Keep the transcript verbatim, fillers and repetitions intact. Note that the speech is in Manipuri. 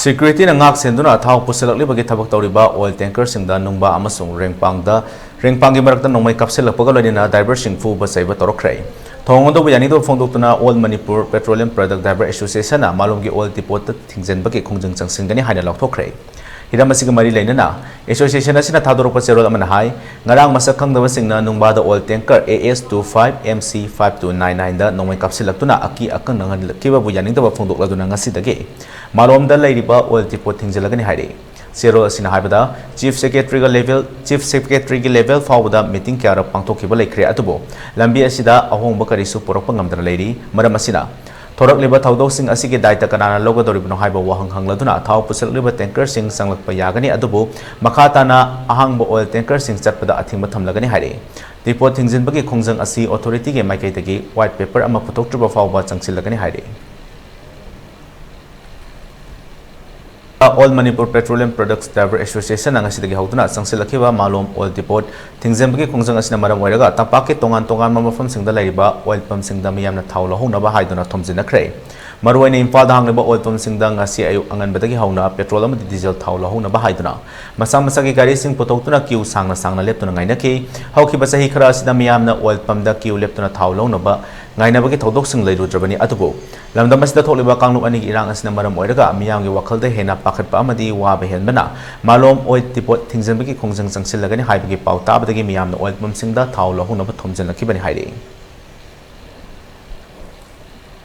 ꯁꯦꯀ꯭ꯌꯨꯔꯤꯇꯤꯅ ꯉꯥꯛ ꯁꯦꯟꯗꯨꯅ ꯊꯥꯎ ꯄꯨꯁꯤꯜꯂꯛꯂꯤꯕꯒꯤ ꯊꯕꯛ ꯇꯧꯔꯤꯕ ꯑꯣꯏꯜ ꯇꯦꯡꯀꯔꯁꯤꯡꯗ ꯅꯨꯡꯕꯥ ꯑꯃꯁꯨꯡ ꯔꯦꯡꯄꯥꯡꯗ, ꯔꯦꯡꯄꯥꯡꯒꯤ ꯃꯔꯛꯇ ꯅꯣꯡꯃꯩ ꯀꯥꯞꯁꯤꯜꯂꯛꯄꯒ ꯂꯣꯏꯅꯅ ꯗ꯭ꯔꯥꯏꯚꯔꯁꯤꯡ ꯐꯨꯕ ꯆꯩꯕ ꯇꯧꯔꯛꯈ꯭ꯔꯦ꯫ ꯊꯧꯑꯣꯡ ꯑꯗꯨꯕꯨ ꯌꯥꯅꯤꯡꯗꯕ ꯐꯣꯡꯗꯣꯛꯇꯨꯅ All Manipur Petroleum Product Driver Association ꯅ ꯃꯥꯂꯣꯝꯒꯤ ꯑꯣꯏꯜ ꯗꯤꯄꯣꯠꯇ ꯊꯤꯡꯖꯤꯟꯕꯒꯤ ꯈꯣꯡꯖꯪ ꯆꯪꯁꯤꯟꯒꯅꯤ ꯍꯥꯏꯅ ꯂꯥꯎꯊꯣꯛꯈ꯭ꯔꯦ꯫ ꯍꯤꯔꯝ ꯑꯁꯤꯒ ꯃꯔꯤ ꯂꯩꯅꯅ ꯑꯦꯁꯣꯁꯤꯌꯦꯁꯟ ꯑꯁꯤꯅ ꯊꯥꯗꯣꯔꯛꯄ ꯆꯦꯔꯣꯜ ꯑꯃꯅ ꯍꯥꯏ, ꯉꯔꯥꯡ ꯃꯁꯛ ꯈꯪꯗꯕꯁꯤꯡꯅ ꯅꯨꯡꯕꯥꯗ oil tanker A S two five M C five two nine nine ꯗ ꯅꯣꯡꯃꯩ ꯀꯥꯞꯁꯤꯜꯂꯛꯇꯨꯅ ꯑꯀꯤ ꯑꯀꯪ ꯅꯪꯍꯜꯂꯛꯈꯤꯕꯕꯨ ꯌꯥꯅꯤꯡꯗꯕ ꯐꯣꯡꯗꯣꯛꯂꯗꯨꯅ ꯉꯁꯤꯗꯒꯤ ꯃꯥꯂꯣꯝꯗ ꯂꯩꯔꯤꯕ ꯑꯣꯏꯜ ꯗꯤꯄꯣꯠ ꯊꯤꯡꯖꯤꯜꯂꯒꯅꯤ ꯍꯥꯏꯔꯤ꯫ ꯆꯦꯔꯣꯜ ꯑꯁꯤꯅ ꯍꯥꯏꯕꯗ, ꯆꯤꯐ ꯁꯦꯀ꯭ꯔꯦꯇꯔꯤꯒ ꯂꯦꯚꯦꯜ, ꯆꯤꯐ ꯁꯦꯀ꯭ꯔꯦꯇꯔꯤꯒꯤ ꯂꯦꯚꯦꯜ ꯐꯥꯎꯕꯗ ꯃꯤꯇꯤꯡ ꯀꯌꯥꯔꯛ ꯄꯥꯡꯊꯣꯛꯈꯤꯕ ꯂꯩꯈ꯭ꯔꯦ, ꯑꯗꯨꯕꯨ ꯂꯝꯕꯤ ꯑꯁꯤꯗ ꯑꯍꯣꯡꯕ ꯀꯔꯤꯁꯨ ꯄꯨꯔꯛꯄ ꯉꯝꯗꯅ ꯂꯩꯔꯤ꯫ ꯃꯔꯝ ꯑꯁꯤꯅ, ꯊꯣꯔꯛꯂꯤꯕ ꯊꯧꯗꯣꯛꯁꯤꯡ ꯑꯁꯤꯒꯤ ꯗꯥꯏꯇ ꯀꯅꯥꯅ ꯂꯧꯒꯗꯧꯔꯤꯕꯅꯣ ꯍꯥꯏꯕ ꯋꯥꯍꯪ ꯍꯪꯂꯗꯨꯅ ꯊꯥꯎ ꯄꯨꯁꯤꯜꯂꯛꯂꯤꯕ ꯇꯦꯡꯀꯔꯁꯤꯡ ꯆꯪꯂꯛꯄ ꯌꯥꯒꯅꯤ, ꯑꯗꯨꯕꯨ ꯃꯈꯥ ꯇꯥꯅ ꯑꯍꯥꯡꯕ ꯑꯣꯏꯜ ꯇꯦꯡꯀꯔꯁꯤꯡ ꯆꯠꯄꯗ ꯑꯊꯤꯡꯕ ꯊꯝꯂꯒꯅꯤ ꯍꯥꯏꯔꯤ꯫ ꯗꯤꯄꯣꯠ ꯊꯤꯡꯖꯤꯟꯕꯒꯤ ꯈꯣꯡꯖꯪ ꯑꯁꯤ ꯑꯣꯊꯣꯔꯤꯇꯤꯒꯤ ꯃꯥꯏꯀꯩꯗꯒꯤ ꯋꯥꯏꯠ ꯄꯦꯄꯔ ꯑꯃ ꯄꯨꯊꯣꯛꯇ꯭ꯔꯤꯕ ꯐꯥꯎꯕ ꯆꯪꯁꯤꯜꯂꯒꯅꯤ ꯍꯥꯏꯔꯤ꯫ All Manipur Petroleum Products Driver Association ꯅ ꯉꯁꯤꯗꯒꯤ ꯍꯧꯗꯨꯅ ꯆꯪꯁꯤꯜꯂꯛꯈꯤꯕ ꯃꯥꯂꯣꯝ ꯑꯣꯏꯜ ꯗꯤꯄꯣꯠ ꯊꯤꯡꯖꯤꯟꯕꯒꯤ ꯈꯣꯡꯖꯪ ꯑꯁꯤꯅ ꯃꯔꯝ ꯑꯣꯏꯔꯒ ꯇꯝꯄꯥꯛꯀꯤ ꯇꯣꯉꯥꯟ ꯇꯣꯉꯥꯟꯕ ꯃꯐꯝꯁꯤꯡꯗ ꯂꯩꯔꯤꯕ ꯑꯣꯏꯜ ꯄꯝꯁꯤꯡꯗ ꯃꯤꯌꯥꯝꯅ ꯊꯥꯎ ꯂꯧꯍꯧꯅꯕ ꯍꯥꯏꯗꯨꯅ ꯊꯣꯝꯖꯤꯟꯅꯈ꯭ꯔꯦ꯫ ꯃꯔꯨꯑꯣꯏꯅ ꯏꯝꯐꯥꯜꯗ ꯍꯥꯡꯂꯤꯕ ꯑꯣꯏꯜ ꯄꯝꯁꯤꯡꯗ ꯉꯁꯤ ꯑꯌꯨꯛ ꯑꯉꯟꯕꯗꯒꯤ ꯍꯧꯅ ꯄꯦꯇ꯭ꯔꯣꯜ ꯑꯃꯗꯤ ꯗꯤꯖꯜ ꯊꯥꯎ ꯂꯧꯍꯧꯅꯕ ꯍꯥꯏꯗꯨꯅ ꯃꯁꯥ ꯃꯁꯥꯒꯤ ꯒꯥꯔꯤꯁꯤꯡ ꯄꯨꯊꯣꯛꯇꯨꯅ ꯀ꯭ꯌꯨ ꯁꯥꯡꯅ ꯁꯥꯡꯅ ꯂꯦꯞꯇꯨꯅ ꯉꯥꯏꯅꯈꯤ꯫ ꯍꯧꯈꯤꯕ ꯆꯍꯤ ꯈꯔ ꯑꯁꯤꯗ ꯃꯤꯌꯥꯝꯅ ꯑꯣꯏꯜ ꯄꯝꯗ ꯀ꯭ꯌꯨ ꯂꯦꯞꯇꯨꯅ ꯊꯥꯎ ꯂꯧꯅꯕ ꯉꯥꯏꯅꯕꯒꯤ ꯊꯧꯗꯣꯛꯁꯤꯡ ꯂꯩꯔꯨꯗ꯭ꯔꯕꯅꯤ꯫ ꯑꯗꯨꯕꯨ ꯂꯝꯗꯝ ꯑꯁꯤꯗ ꯊꯣꯛꯂꯤꯕ ꯀꯥꯡꯂꯨꯞ ꯑꯅꯤꯒꯤ ꯏꯔꯥꯡ ꯑꯁꯤꯅ ꯃꯔꯝ ꯑꯣꯏꯔꯒ ꯃꯤꯌꯥꯝꯒꯤ ꯋꯥꯈꯜꯗ ꯍꯦꯟꯅ ꯄꯥꯈꯠꯄ ꯑꯃꯗꯤ ꯋꯥꯕ ꯍꯦꯟꯕꯅ ꯃꯥꯂꯣꯝ ꯑꯣꯏꯜ ꯗꯤꯄꯣꯠ ꯊꯤꯡꯖꯤꯟꯕꯒꯤ ꯈꯣꯡꯖꯪ ꯆꯪꯁꯤꯜꯂꯒꯅꯤ ꯍꯥꯏꯕꯒꯤ ꯄꯥꯎ ꯇꯥꯕꯗꯒꯤ ꯃꯤꯌꯥꯝꯅ ꯑꯣꯏꯜ ꯄꯝꯁꯤꯡꯗ ꯊꯥꯎ ꯂꯧꯍꯧꯅꯕ ꯊꯣꯝꯖꯤꯜꯂꯛꯈꯤꯕꯅꯤ ꯍꯥꯏꯔꯤ꯫